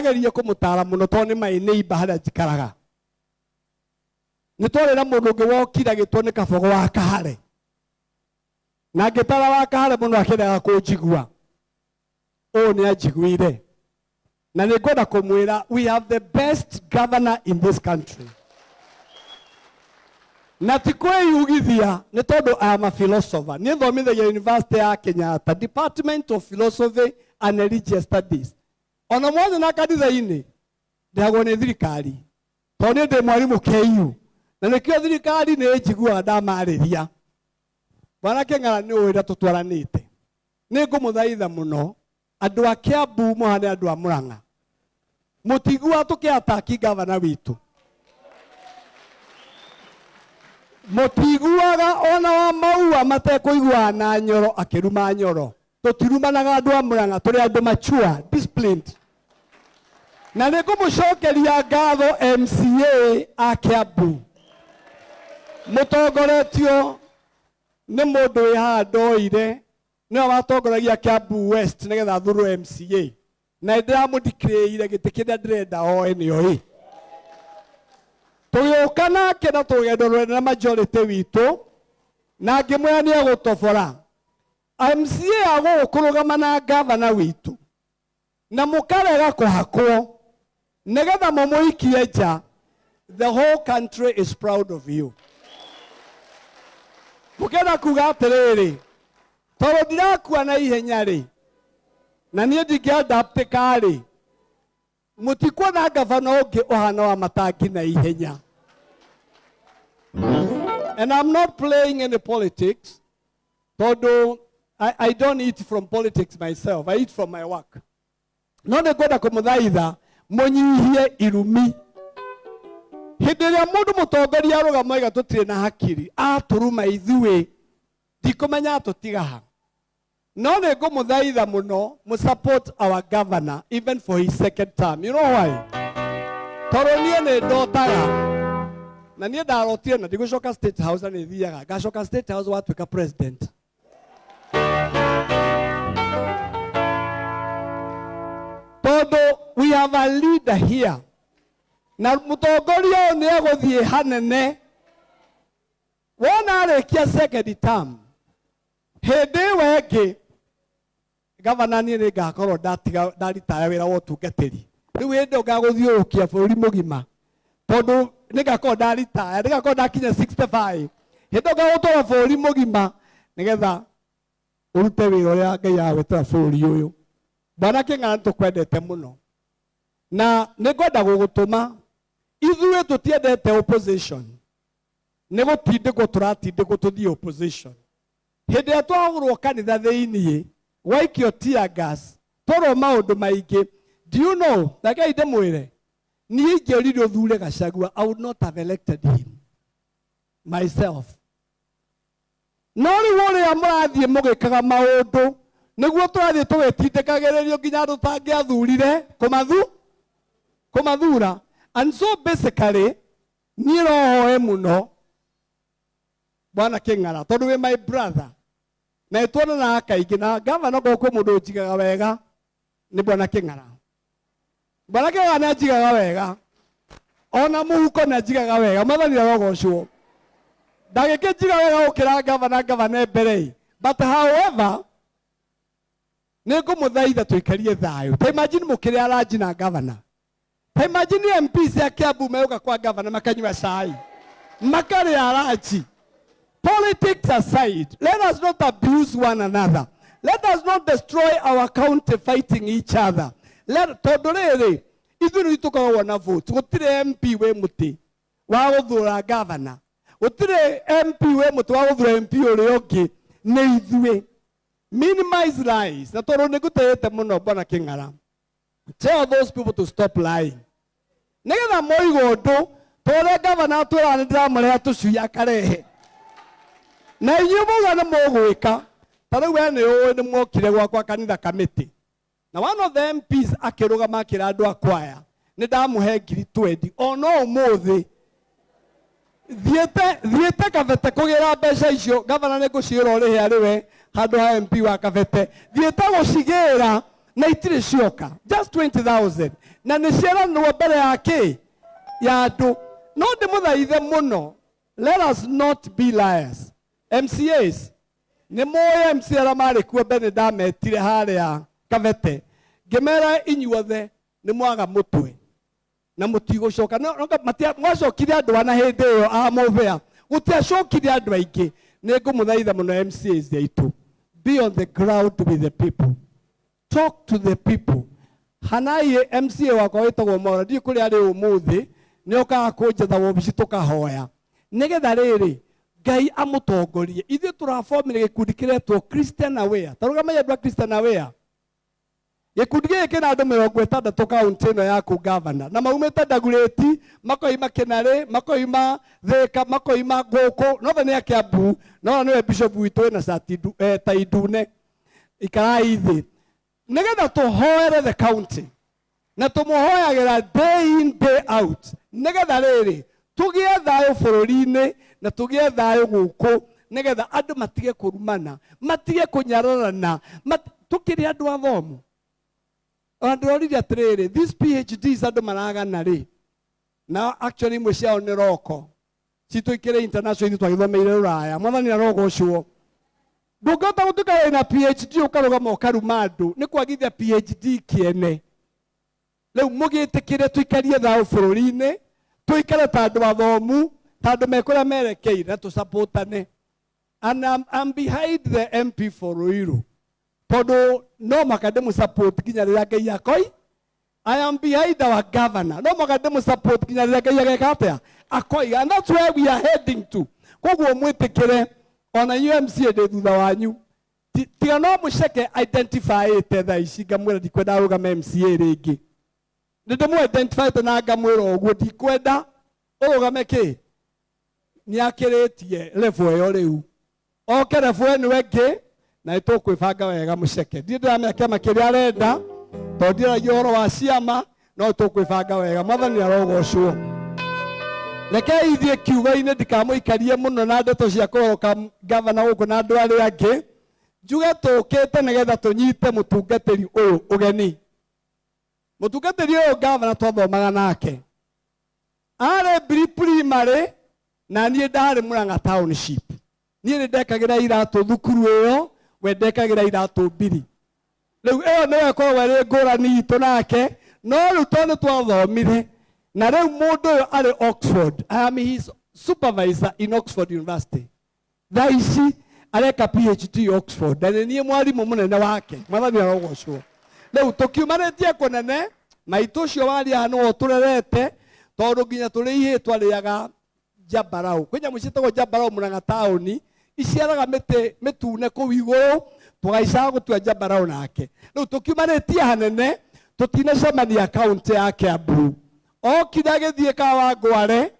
Gerie kũmũtara mũno tondũ nĩ my neighbor harĩa njikaraga. Nĩ twarĩ na mũndũ ũngĩ wokire agĩtwo nĩ Kabogo wa Kahare. Na ngĩtara wa Kahare mũno akĩendaga kũnjigua. Ũũ nĩ anjiguire. Na nĩ ngwenda kũmwĩra we have the best governor in this country. Na ti kwĩyugithia nĩ tondũ I am a philosopher. Niĩ thomithagia University ya Kenyatta, Department of Philosophy and Religious Studies. Ona mwathiĩ na kanitha-inĩ ndĩhagwo nĩ thirikari tondũ niĩ ndĩ mwarimũ KU na nĩkĩo thirikari nĩ ĩnjiguaga ndamarĩria. Bwana Kĩng'ara nĩ ũĩ ũrĩa tũtwaranĩte. Nĩ ngũmũthaitha mũno andũ a Kiambu mũhane andũ a Murang'a. Mũtiguaga tũkĩataki gavana witũ. Mũtiguaga ona wa maua matekũiguana na Nyoro akĩruma Nyoro. Tũtirumanaga andũ a Murang'a, tũrĩ andũ mature, disciplined. Na nĩ ngũmũcokeria ngatho MCA a Kiambu. Mũtongoretio nĩ mũndũ wĩ haha ndoire, nĩwe watongoragia Kiambu West nĩgetha athurwo MCA. Na nĩ ndĩramũdeclare gĩtĩ kĩrĩa ndĩrenda oe nĩo ĩ. Tũgĩũka nake na tũrũgendo rũnene na majority witũ, na ngĩmwĩra nĩ egũtobora. MCA a gũkũ kũrũgama na gavana witũ na mũkarega kũhakwo nĩgetha mũmũikie nja, the whole country is proud of you. Mũkĩenda kuga atĩrĩrĩ, tondũ ndirakua na ihenya rĩ, na niĩ ndingĩadaptĩka rĩ, mũtikuona gavana ũngĩ ũhana wa Matangi na ihenya. And I'm not playing any politics, tondũ I don't eat from politics myself, I eat from my work. No nĩ ngwenda kũmũthaitha mũnyihie irumi. Hĩndĩ ĩrĩa mũndũ mũtongoria arũgama oiga tũtirĩ na hakiri, atũruma ithuĩ, ndikũmenya atũtiga ha. No nĩ ngũmũthaitha mũno mũ support our governor even for his second term. You know why? Tondũ niĩ nĩ ndotaga. Na niĩ ndarotire na ndigũcoka State House na nĩ thiaga. Ngacoka State House watuĩka president. Tondũ we have a leader here. Na mũtongoria ũyũ nĩ egũthiĩ hanene. Wona arĩkia second term, hĩndĩ ĩyo ĩngĩ gavana niĩ nĩ ngakorwo ndatiga ndaritaya wĩra wa ũtungatĩri. Rĩu hĩndĩ ĩyo ngagũthiũrũrũkia bũrũri mũgima. Tondũ nĩ ngakorwo ndaritaya, nĩ ngakorwo ndakinya 65. Hĩndĩ ĩyo ngagũtwara bũrũri mũgima nĩgetha ũrute wĩra ũrĩa Ngai agwĩtĩra bũrũri ũyũ. Bwana Kĩng'ara nĩ tũkwendete mũno. Na nĩ ngwenda gũgũtũma ithuĩ tũtiendete opposition. Nĩ gũtindĩkwo tũratindĩkwo tũthiĩ opposition. Hĩndĩ ĩrĩa twahũrwo kanitha thĩiniĩ, gwaikio tear gas, twerwo maũndũ maingĩ. Do you know, rekei ndĩmwĩre, niĩ ingĩoririo thure Gachagua, I would not have elected him myself. No rĩu ũrĩa mũrathiĩ mũgĩkaga maũndũ, nĩguo tũrathiĩ tũgĩtindĩkagĩrĩrio nginya andũ tangĩathurire kũmathura. And so basically, niĩ no hoe mũno Bwana Kĩng'ara, tondũ wĩ my brother. Na nĩtuonanaga kaingĩ na gavana okorwo kwĩ mũndũ ũnjigaga wega nĩ Bwana Kĩng'ara. Bwana Kĩng'ara nĩ anjigaga wega. Ona mũhuko nĩ anjigaga wega. Mwathani arogocwo. Ndangĩkĩnjiga wega gũkĩra gavana, gavana e mbere ĩ. But however, nĩ ngũmũthaitha tũikarie thayũ. Ta imagine mũkĩrĩa lunch na gavana. Ta imagine MPs a Kiambu megũka kwa gavana makanyua cai. Makarĩa lunch. Politics aside, let us not abuse one another. Let us not destroy our county fighting each other. Let, tondũ rĩrĩ, ithuĩ nĩ tũkoragwo na vote. Gũtirĩ MP wĩ mũtĩ wa gũthura governor. Gũtirĩ MP wĩ mũtĩ wa gũthura MP ũrĩa ũngĩ. Nĩ ithuĩ. Minimize lies. Na tondũ nĩ ngũtĩĩte mũno Bwana Kĩng'ara. Tell those people to stop lying. Nĩgetha moiga ũndũ, tondũ gavana atwĩraga nĩ ndĩramũrehe tũcui akarehe. Na inyuĩ mwauga nĩ mũgwĩka. Ta rĩu we nĩ ũĩ nĩ mwokire gwakwa kanitha kamĩtĩ. Na one of the MPs akĩrũgama akĩra andũ a kwaya, nĩ ndamũhe ngiri 20. O no ũmũthĩ thiĩte Kabete kũgĩra mbeca icio, gavana nĩ ngũcigĩra ũrĩhe arĩ we handũ ha MP wa Kabete. Thiĩte gũcigĩra Na itirĩ cioka, just 20,000, na nĩ cieranirwo mbere ya kĩ ya andũ. No ndĩmũthaithe mũno, let us not be liars. MCAs, nĩ moĩ MCA arĩa marĩ kuo mbere, nĩ ndametire harĩa Kabete, ngĩmera inyuothe nĩ mwaga mũtwe na mũtigũcoka. No, mwacokire andũ ana hĩndĩ ĩyo a mũbĩa, gũtiacokire andũ aingĩ. Nĩ ngũmũthaitha mũno, MCAs aitũ, be on the ground with the people, talk to the people. Hanai MCA wakwa wĩtagwo Mwaura, ndiũ kũrĩa arĩ ũmũthĩ, nĩ okaga kũnjetha wobici tũkahoya nĩgetha rĩrĩ Ngai amũtongorie. Ithuĩ tũrabomire gĩkundi kĩretwo Christian Aware. Tarũgamai, andũ a Christian Aware. Gĩkundi gĩkĩ kĩna andũ 60 kaunti ĩno yaku, gavana, na maumĩte Ndagurĩti, makoima Kĩnarĩ, makoima Thĩka, makoima gũkũ nothe nĩ a Kĩambu. No nĩwe bishop witũ wĩna cati tai ndune. Ikarai thĩ nĩgetha tũhoere the county, na tũmũhoyagĩra day in, day out, nĩgetha rĩrĩ tũgĩe thayũ bũrũri-inĩ na tũgĩe thayũ gũkũ, nĩgetha andũ matige kũrumana, matige kũnyararana. Tũkĩrĩ andũ athomu. Ona ndĩrorire atĩrĩrĩ, these PhDs andũ maragana rĩ, na actually imwe ciao nĩ roko citũ ikĩrĩ international, ithuĩ twagĩthomeire rũraya. Mwathani arogocwo. Ndũngĩhota gũtuĩka wĩna PhD ũkarũgama ũkaruma andũ, nĩ kwagithia PhD kĩene. Rĩu mũgĩtĩkĩre tũikarie thayũ bũrũri-inĩ, tũikare ta andũ athomu, ta andũ mekũrĩa merekeire, na tũsapotane. And I'm behind the MP for Ruiru, tondũ no maka ndĩmũ support nginya rĩrĩa Ngai akoi. I am behind our governor, no maka ndĩmũ support nginya rĩrĩa Ngai ageka atĩa akoiga. And that's where we are heading to. Koguo mwĩtĩkĩre ona inyuĩ MCA ndĩ thutha wanyu. Tiga no mũceke identifyĩte thaa ici, ngamwĩra ndikwenda arũgame MCA rĩngĩ. Nĩ ndĩmũ identifyĩte na ngamwĩra ũguo, ndikwenda ũrũgame kĩ, nĩ akĩrĩtie level ĩyo, rĩu oke level ĩno ĩngĩ, na nĩ tũkwĩbanga wega. Mũceke ndirĩ ndĩramenya kĩama kĩrĩa arenda, tondũ ndiragia ũhoro wa ciama, no tũkwĩbanga wega. Mwathani arogocwo. Rekei ithiĩ kiugo-inĩ, ndikamũikarie mũno na ndeto cia kũroka gavana gũkũ na andũ arĩa angĩ. Njuge tũkĩte nĩgetha tũnyite mũtungatĩri ũyũ ũgeni. Mũtungatĩri ũyũ, gavana, twathomaga nake arĩ Mbiri Primary, na niĩ ndarĩ Murang'a Township. Niĩ nĩ ndekagĩra iratũ thukuru ĩyo, we ndekagĩra iratũ Mbiri. Rĩu ĩyo nĩyo ĩkoragwo ĩrĩ ngũrani itũ nake. No rĩu tondũ nĩ twathomire, na rĩu mũndũ ũyũ arĩ Oxford, I am his supervisor in Oxford University. Thaa ici areka PhD Oxford, na nĩ niĩ mwarimũ mũnene wake. Mwathani arogocwo. Rĩu tũkiumanĩtie kũnene, maitũ ũcio waria haha nĩwe ũtũrerete, tondũ nginya tũrĩ ihĩĩ twarĩaga njambarau. Kwĩ nyamũ ciĩtagwo njambarau Mũrang'a taũni, iciaraga mĩtĩ mĩtune kũu igũrũ, tũgaicaga gũtua njambarau nake. Rĩu tũkiumanĩtie hanene, tũtinacemania kaunti ya Kiambu. Okire agĩthiĩ Kawangware,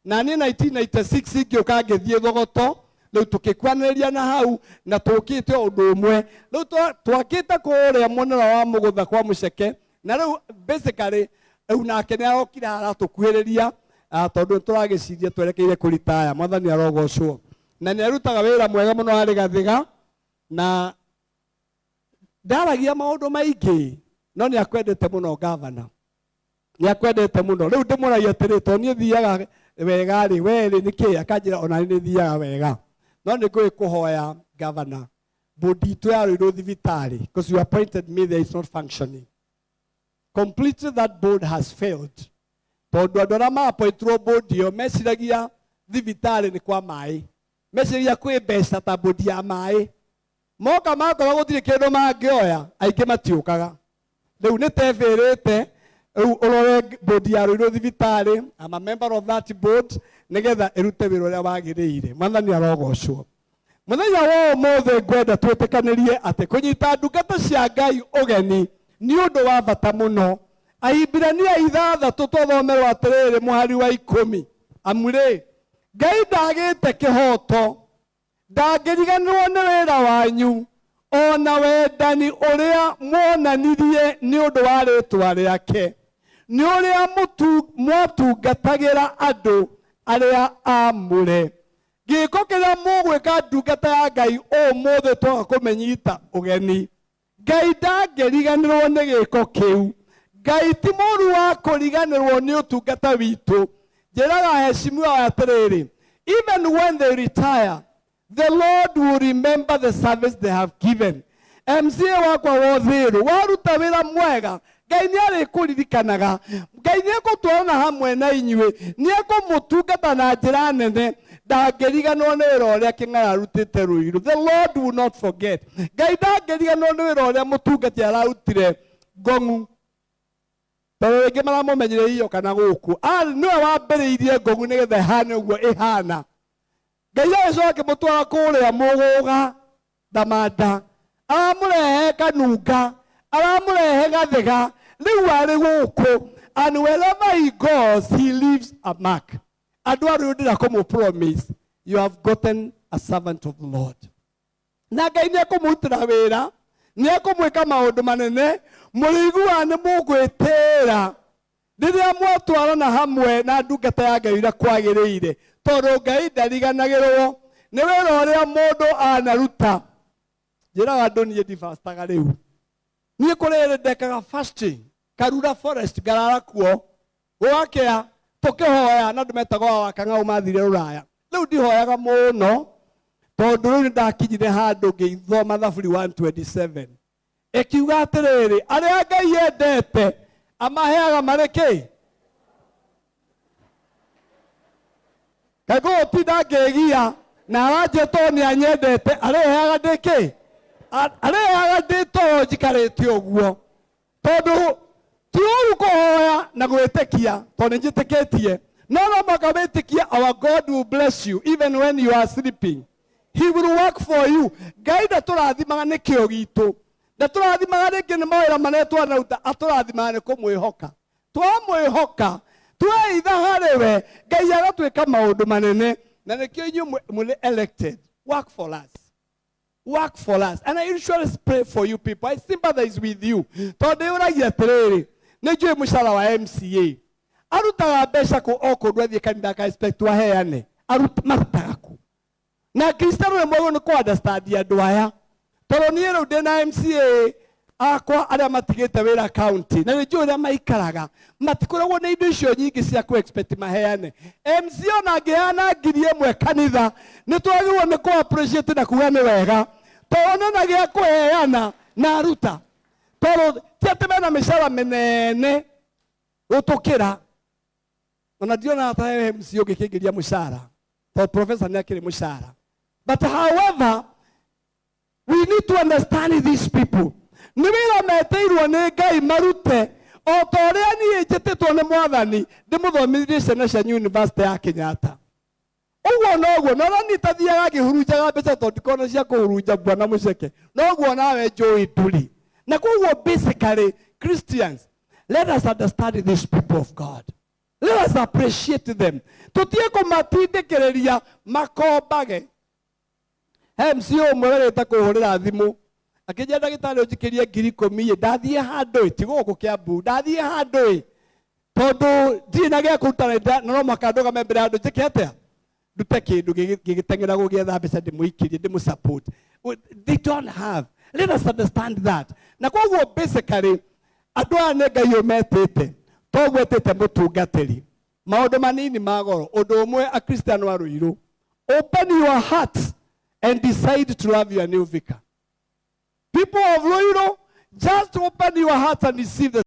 na niĩ 1996 ngĩũka ngĩthiĩ Thogoto. Rĩu tũgĩkwanĩrĩria na hau, na tũkĩte ũndũ ũmwe. Rĩu twakĩte kũrĩa mũnera wa Mũgũtha kwa Mũceke, na rĩu basically rĩu nake nĩ arokire aratũkuhĩrĩria, tondũ tũragĩciria twerekeire kũritaya. Mwathani arogocwo. Na nĩ arutaga wĩra mwega mũno harĩ Gathiga, na ndaragia maũndũ maingĩ, no nĩ akwendete mũno. Gavana, nĩ akwendete mũno. Rĩu ndĩmũragia atĩrĩ, tondũ niĩ thiaga wega rĩ, we rĩ nĩkĩ? Akanjĩra ona nĩ thiaga wega. No nĩ ngũĩ kũhoya, gavana, bodi itũ ya Ruiru thibitarĩ, because you appointed me there, is not functioning completely. That board has failed, tondũ andũ arĩa ma-appointirwo board ĩyo meciragia thibitarĩ nĩ kwa maĩ, meciragia kwĩ mbeca ta bodi ya maĩ. Moka makora gũtirĩ kĩndũ mangĩoya, aingĩ matiũkaga. Rĩu nĩ tebĩrĩte. Rĩu ũrore bodi ya Ruiru thibitarĩ. I'm a member of that board, nĩgetha ĩrute wĩra ũrĩa wagĩrĩire. Mwathani arogocwo. Mũthenya wa ũmũthĩ ngwenda twĩtĩkanĩrie atĩ kũnyita ndungata cia Ngai ũgeni nĩ ũndũ wa bata mũno. Ahibirania 6 twathomerwo atĩrĩrĩ, mũhari wa 10, amu rĩ Ngai ndagĩte kĩhoto, ndangĩriganĩrwo nĩ wĩra wanyu ona wendani ũrĩa muonanirie nĩ ũndũ wa rĩtwa rĩake, nĩ ũrĩa mwatungatagĩra andũ arĩa amũre. Gĩko kĩrĩa mũgwĩka ndungata ya Ngai ũmũthĩ twaga kũmĩnyita ũgeni. Ngai ndangĩriganĩrwo nĩ gĩko kĩu. Ngai ti mũru wa kũriganĩrwo nĩ ũtungata witũ. Njĩraga heshimiwa atĩrĩrĩ, even when they retire, the Lord will remember the service they have given. MCA wakwa wothiru waruta wĩra mwega, Ngai nĩ arĩkũririkanaga. Ngai nĩ egũtwarana hamwe na inyuĩ, nĩ ekũmũtungata na njĩra nene. Ndangĩriganwo nĩ wĩra ũrĩa Kĩng'ara arutĩte Ruiru. The Lord will not forget. Ngai ndangĩriganwo nĩ wĩra ũrĩa mũtungati ararutire Ngong'u, tondũ rĩngĩ maramũmenyire iyo kana gũkũ arĩ nĩwe wambĩrĩirie Ngong'u nĩgetha ĩhane ũguo ĩhana. Ngai agĩcoka akĩmũtwara kũrĩa Mũgũga Thamanda, aramũrehe Kanunga, aramũrehe Gathĩga, rĩu arĩ gũkũ. And wherever he goes, he leaves a mark. Andũ a rũrũ, ndĩra kũmũ promise, you have gotten a servant of the Lord, na Ngai nĩ ekũmũrutĩra wĩra, nĩ ekũmwĩka maũndũ manene. Mũrĩiguaga nĩ mũgwĩtĩĩra rĩrĩa mwatwarana hamwe na ndungata ya Ngai ũrĩa kwagĩrĩire, tondũ Ngai ndariganagĩrwo nĩ wĩra ũrĩa mũndũ anaruta. Njĩraga andũ, niĩ ndibastaga rĩu, niĩ kũrĩ hĩndĩ ndekaga fasting Karura Forest, ngarara kuo gũgakĩa tũkĩhoya na andũ metagwo wa Kang'au mathire rũraya. Rĩu ndihoyaga mũno, tondũ rĩu nĩndakinyire handũ ngĩthoma Thaburi 127 ĩkiuga atĩrĩrĩ, arĩa Ngai endete amaheaga marĩ kĩ. Kaĩ ngũgũtinda ngĩgia na aranjĩtwo nĩ anyendete, arĩheaga ndĩ kĩ, arĩheaga ndĩ toro njikarĩte ũguo? Tondũ ti ũru kũhoya na gwĩtĩkia, tondũ nĩ njĩtĩkĩtie, no mũhaka wĩtĩkie our God will bless you even when you are sleeping. He will work for you. Ngai ndatũrathimaga nĩ kĩo gitũ, ndatũrathimaga rĩngĩ nĩ mawĩra marĩa twanaruta, atũrathimaga nĩ kũmwĩhoka. Twamwĩhoka, tweitha harĩ we, Ngai agatwĩka maũndũ manene. Na nĩkĩo inyuĩ mũrĩ elected, work for us, work for us. And I usually pray for you people. I sympathize with you, tondũ ndĩũragia atĩrĩrĩ, nĩ njũĩ mũcara wa MCA arutaga mbeca kũ? O kũndũ athiĩ kanitha aka expect aheane, marutaga kũ? Na Kristiano nĩ mwagĩrĩirwo nĩ kũ understand andũ aya, tondũ niĩ rĩu ndĩ na MCA akwa arĩa matigĩte wĩra county, na nĩ njũĩ ũrĩa maikaraga. Matikoragwo na indo icio nyingĩ cia kũ expect maheane. MCA ona angĩheana 1,000 kanitha, nĩ twagĩrĩirwo nĩ kũ appreciate na kuga nĩ wega, tondũ na gĩa kũheana na aruta, tondũ ti atĩ mena mĩcara mĩnene gũtũkĩra. Ona ndionaga ta he MC ũngĩkĩingĩria mũcara, tondũ professor nĩ akĩrĩ mũcara. But however, we need to understand these people. Nĩ wĩra metĩirwo nĩ Ngai marute, o ta ũrĩa niĩ njĩtĩtwo nĩ Mwathani ndĩmũthomithirie ciana cia University ya Kenyatta. Ũguo noguo no niĩ tathiaga ngĩhurunjaga mbeca, tondũ ndikona cia kũhurunja, bwana mũceke. Noguo nawe njũĩ ndũrĩ na. Koguo basically, Christians, let us understand these people of God. Let us appreciate them. Tũtige kũmatindĩkĩrĩria makombage. He MC ũmwe werĩte kũhũrĩra thimũ akĩnjĩra, "Ndagĩtarĩ, ũnjikĩrie 10,000 ĩ, ndathiĩ handũ ĩ, ti gũkũ Kĩambu, ndathiĩ handũ ĩ, tondũ ndirĩ na gĩa kũruta na no mũhaka ndũgame mbere ya andũ njĩke atĩa, ndute kĩndũ." Gĩgĩteng'era gũgĩetha mbeca ndĩmũikĩrie, ndĩmũ support. They don't have. Let us understand that. Na koguo basically, andũ aya nĩ Ngai ũmetĩte, toguo etĩte mũtungatĩri. Maũndũ manini ma goro, ũndũ ũmwe, Akristiano a Rũirũ, open your hearts and decide to love your new vicar. People of Ruiru, just open your hearts and receive the